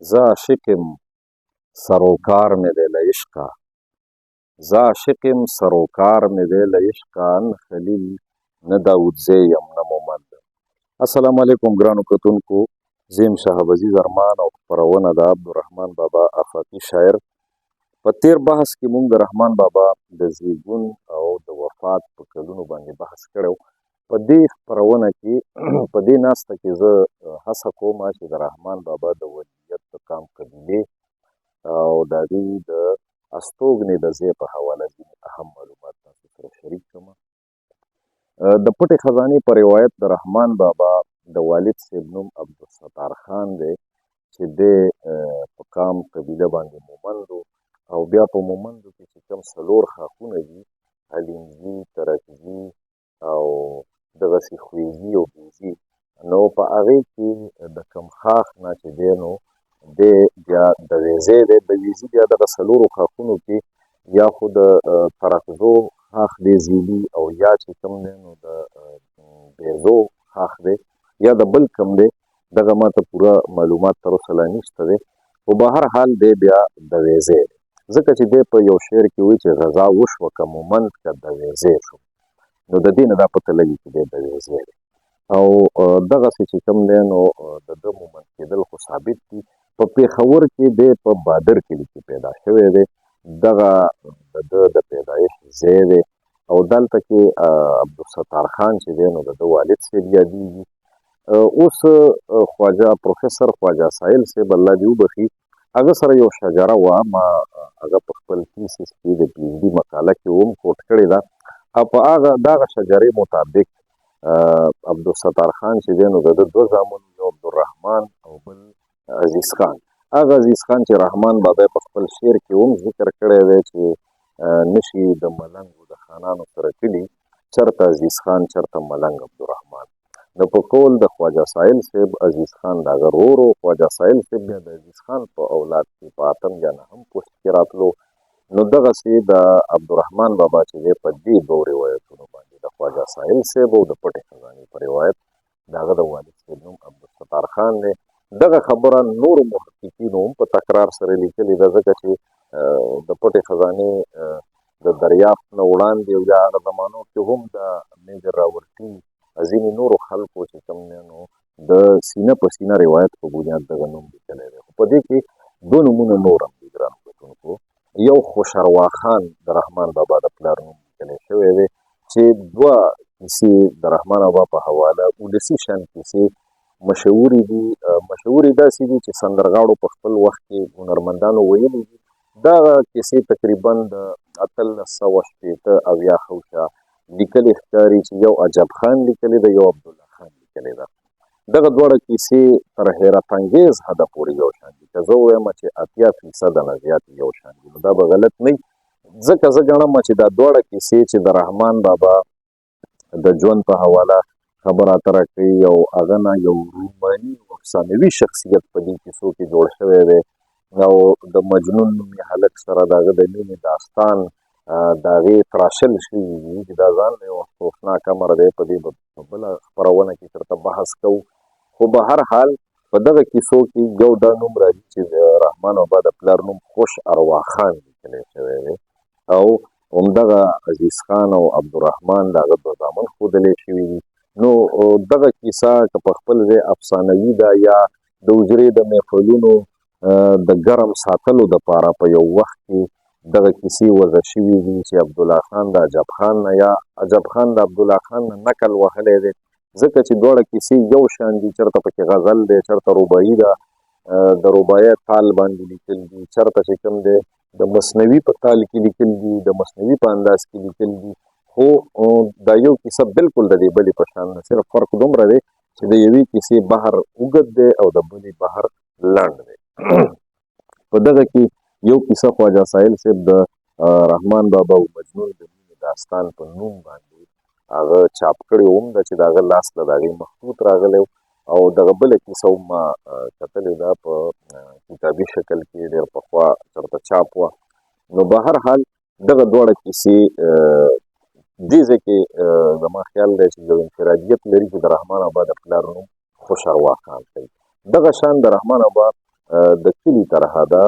زه عاشق یم سروکار مې دی له عشقه، زه عاشق یم سروکار مې دی له عشقه، نه خلیل نه داودزی یم نه مومند. السلام علیکم ګرانو کتونکو، زه یم شهاب عزیز ارمان او خپرونه د عبدالرحمن بابا آفاقي شاعر. په تیر بحث کې مونږ د رحمان بابا د زیږون او د وفات په کلونو باندې بحث کړی و. په دې خپرونه کې، په دې ناسته کې زه هڅه کوم چې د رحمان بابا د ولیت، د قام، قبیلې او د هغوی د استوګنې د ځای په حواله ځینې اهم معلومات تاسو سره شریک کړم. د پټې خزانې په روایت د رحمان بابا د والد صاحب نوم عبدالستار خان دی چې دی په قام قبیله باندې مومند و، او بیا په مومندو کې چې کوم څلور ښاخونه دي، حلیمزي، ترکزي او دغسې خویزي او بیزي، نو په هغې کې د کوم ښاخ نه چې دی نو دی بیا د ویزې دی. د ویزي بیا دغه څلورو ښاخونو کې یا خو د ترکزو ښاخ دی زیلي، او یا چې کوم دی نو د بیزو ښاخ دی، یا د بل کوم دی، دغه ماته پوره معلومات تر اوسه لا نشته دی، خو به هر حال دی بیا د ویزې دی، ځکه چې دی په یو شعر کې وایي چې غذا وشوه که مومند که د ویزې شو، نو د دې نه دا پته لګي چې دی د ویزې دی. او دغسې چې کوم دی نو د ده مومند کېدل خو ثابت دي. په پېښور کې دی په بادر کلي کې پیدا شوی دی، دغه د ده د پیدایش ځای دی، او دلته کې عبدالستار خان چې دی نو د ده والد صاحب یادېږي. اوس خواجه پروفیسور خواجه ساحل صاحب، الله دې وبخښي، هغه سره یو شجره وه، ما هغه په خپل تیسس کې د پي ایچ ډي مقاله کې هم کوټ کړې ده، او په هغه دغه شجرې مطابق عبدالستار خان چې دی نو د ده دوه زامن، یو عبدالرحمن او بل عزیز خان. هغه عزیز خان چې رحمان بابا په خپل شعر کې هم ذکر کړی دی چې نشي د ملنګو د خانانو سره کلي، چرته عزیز خان چرته ملنګ عبدالرحمن. نو په قول د خواجه ساحل صاحب عزیز خان د هغه ورور و. خواجه ساحل صاحب بیا د عزیز خان په اولاد کې په اتم یا نهم پشت کې راتلو. نو دغسې د عبدالرحمن بابا چې دی په دې دوو روایتونو باندې، د خواجه ساحل صاحب او د پټې خزانې په روایت، د هغه د والد صاحب نوم عبدالستار خان دی. دغه خبره نورو محققینو هم په تکرار سره لیکلې ده، ځکه چې د پټې خزانې د دریافت نه وړاندې او یا هغه زمانو کې هم د میجر راورټي ځینې نورو خلکو چې کوم دی نو د سینه په سینه روایت په بنیاد دغه نوم لیکلی دی. خو په دې کې دوه نومونه نور هم دي ګرانو کتونکو. یو خوشروا خان د رحمان بابا د پلار نوم لیکلی شوی دی چې دوه کیسې د رحمان بابا په حواله ولسي شان کیسې مشهورې دي. مشهورې داسې دي چې سندرغاړو په خپل وخت کې هنرمندانو ویلي دي. دغه کیسې تقریبا د 1860، 70 خوشا لیکلې ښکاري چې یو عجب خان لیکلې ده، یو عبدالله خان لیکلې ده. دغه دواړه کیسې تر حیرت انګیز حده پورې یو شان دي. که زه ووایم چې 80% نه زیات یو شان دي نو دا به غلط نه وي، ځکه زه ګڼم چې دا دواړه کیسې چې د رحمان بابا د ژوند په حواله خبره اتره کوي او هغه نه یو روماني او افسانوي شخصیت په دې کیسو کې جوړ شوی دی، او د مجنون نومي هلک سره د هغه د مینې داستان د هغې تراشل شوي دي چې دا ځان له یو افسوسناک امر دی. په دې به په بله خپرونه کې چېرته بحث کوو. خو به هر حال په دغه کیسو کې یو دا نوم راځي چې د رحمان بابا د پلار نوم خوش اروا خان لیکلی شوی دی، او همدغه عزیز خان او عبدالرحمن د هغه دوه زامن ښودلی شوي دي. نو دغه کیسه که په خپل ځای افسانوي ده یا د حجرې د محفلونو د ګرم ساتلو دپاره په یو وخت کې دغه کیسې وضع شوي دي چې عبدالله خان د عجب خان نه یا عجب خان د عبدالله خان نه نقل وهلی دی، ځکه چې دواړه کیسې یو شان دي. چېرته پکې غزل دی، چېرته رباعي ده، د رباعي تال باندې لیکل دي، چېرته چې کوم دی د مثنوي په تال کې لیکل دي، د مثنوي په انداز کې لیکل دي. خو دا یو کیسه بالکل د دې بلې په شان ده، صرف فرق دومره دی چې د یوې کیسې بحر اوږد دی او د بلې بحر لنډ دی. په دغه کې یو کیسه خواجه ساحل صاحب د رحمان بابا او مجنون د مینې داستان په نوم باندې هغه چاپ کړی هم ده چې د هغه لاس له د هغې مخطوط راغلی، او دغه بله کیسه هم ما کتلې ده په کتابي شکل کې ډېر پخوا چېرته چاپ وه. نو به هر حال دغه دواړه کیسې دې ځای کې زما خیال دی چې یو انفرادیت لري چې د رحمان بابا د پلار نوم خوش اروا خان دی. دغه شان د رحمان بابا د کلي تر حده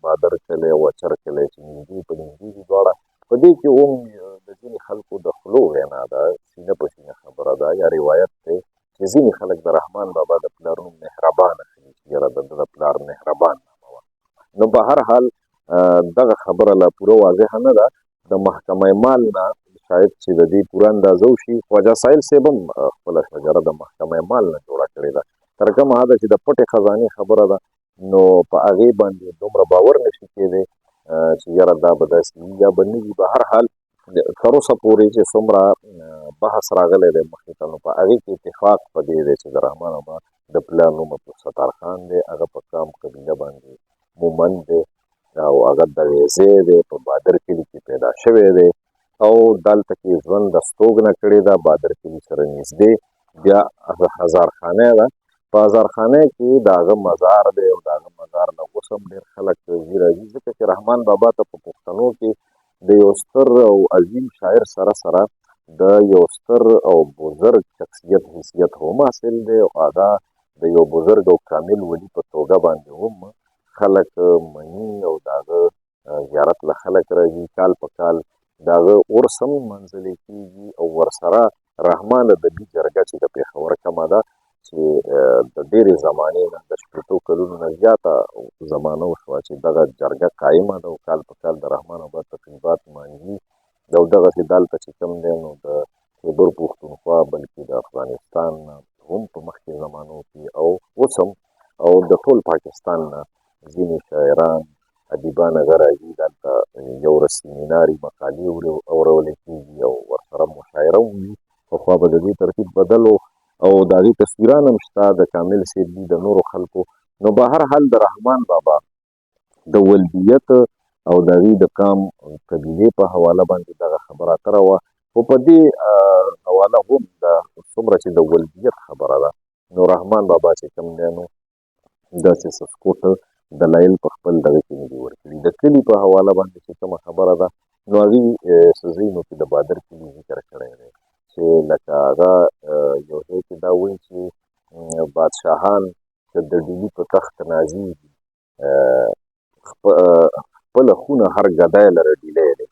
بادر کلی او اچر کلی چې نږدې په نږدې دي دواړه، په دې کې هم د ځینې خلکو د خولو وینا ده، سینه په سینه خبره ده یا روایت دی چې ځینې خلک د رحمان بابا د پلار نوم مهربان اخلي چې یاره د ده د پلار مهربان نامه وه. نو په هر حال دغه خبره لا پوره واضحه نه ده. د محکمه مال نه شاید چې د دې پوره اندازه وشي. خواجه ساحل صاحب هم خپله شجره د محکمه مال نه جوړه کړې ده. تر کومه حده چې د پټې خزانې خبره ده نو په هغې باندې دومره باور نشي کېدی چې یاره دا به داسې وي یا به نه وي. به هر حال تر اوسه پورې چې څومره بحث راغلی دی مخې ته، نو په هغې کې اتفاق په دې دی چې د رحمان بابا د پلار نوم عبدالستار خان دی، هغه په قام قبیله باندې مومند دی او هغه دویزی دی، په بادر کلي کې پیدا شوی دی او دلته کې ژوند د استوګنه کړې ده، بادر کلي سره نږدې. بیا هزارخانه ده، په هزارخانه کې د هغه مزار دی او د هغه مزار له اوس هم ډېر خلک ځي راځي، ځکه چې رحمان بابا ته په پښتنو کې د یو ستر او عظیم شاعر سره سره د یو ستر او بزرګ شخصیت حیثیت هم حاصل دی او هغه د یو بزرګ او کامل ولي په توګه باندې هم خلک مني او د هغه زیارت له خلک راځي. کال په کال د هغه عرس هم لمانځلی کېږي او ورسره رحمان ادبي جرګه چې د پېښور کومه ده چې د ډېرې زمانې نه د 60 کلونو نه زیاته زمانه وشوه چې دغه جرګه قایمه ده او کال په کال د رحمان بابا تقریبات لمانځي. او دغسې دلته چې کوم دی نو د خیبر پښتونخوا بلکې د افغانستان نه هم په مخکې زمانو کې او اوس هم او د ټول پاکستان نه ځینې شاعران ادیبان هغه راځي دلته یو ورځ سیمیناري مقالې اورولې کېږي او ورسره مشاعره هم وي. پخوا به د دې ترتیب بدل و او د هغې تصویران هم شته د کامل صاحب دي د نورو خلکو. نو به هر حال د رحمان بابا د ولدیت او د هغې د قام قبیلې په حواله باندې دغه خبره اتره وه، خو په دې حواله هم د څومره چې د ولدیت خبره ده نو رحمان بابا چې کوم دی نو داسې څه سکوټ دلایل په خپل دغه کې نه دي ورکړي. د کلي په حواله باندې چې کومه خبره ده نو هغې څه ځایونو کې د بادر کلي ذکر کړی دی چې لکه هغه یو ځای کې دا وایي چې بادشاهان که د ډیلي په تخت نازیږي خپله خونه هر ګدای لره ډیلی دی،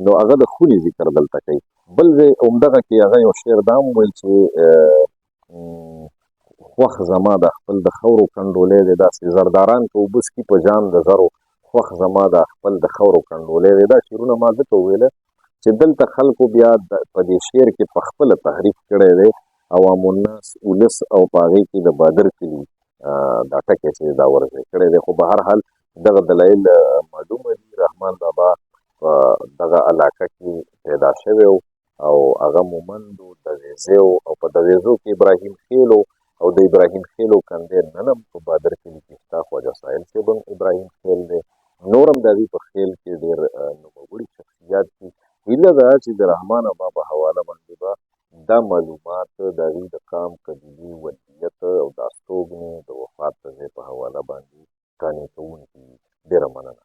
نو هغه د خونې ذکر دلته کوي. بل ځای همدغه کې هغه یو شعر دا هم وایي چې خوښ زما د خپل د خاورو کنډولی دی، داسې زرداران که اوبه څکي په جام د زرو، خوښ زما د خپل د خاورو کنډولی دی. دا شعرونه ما ځکه وویله چې دلته خلکو بیا په دې شعر کې په خپله تحریف کړی دی، عوام الناس ولس او په هغې کې د بادر کلي دا ټکی چې دا ورځی کړی دی. خو به هر حال دغه دلایل معلومه دي. رحمان بابا په دغه علاقه کې پیدا شوی او هغه مومند و، دویزی و او په دویزو کې ابراهیم خیل و او د ابراهیم خیلو کندی نن هم په بادر کلي کې شته. خواجه ساحل صاحب هم ابراهیم خیل دی، نور هم د هغوی په خیل کې ډېر نوموړي شخصیات دي. هیله ده چې د رحمان بابا په حواله باندې به دا معلومات د هغوی د قام قبیلې ولدیت او د استوګنې د وفات د ځای په حواله باندې قانع کوونکي وي. ډېره مننه.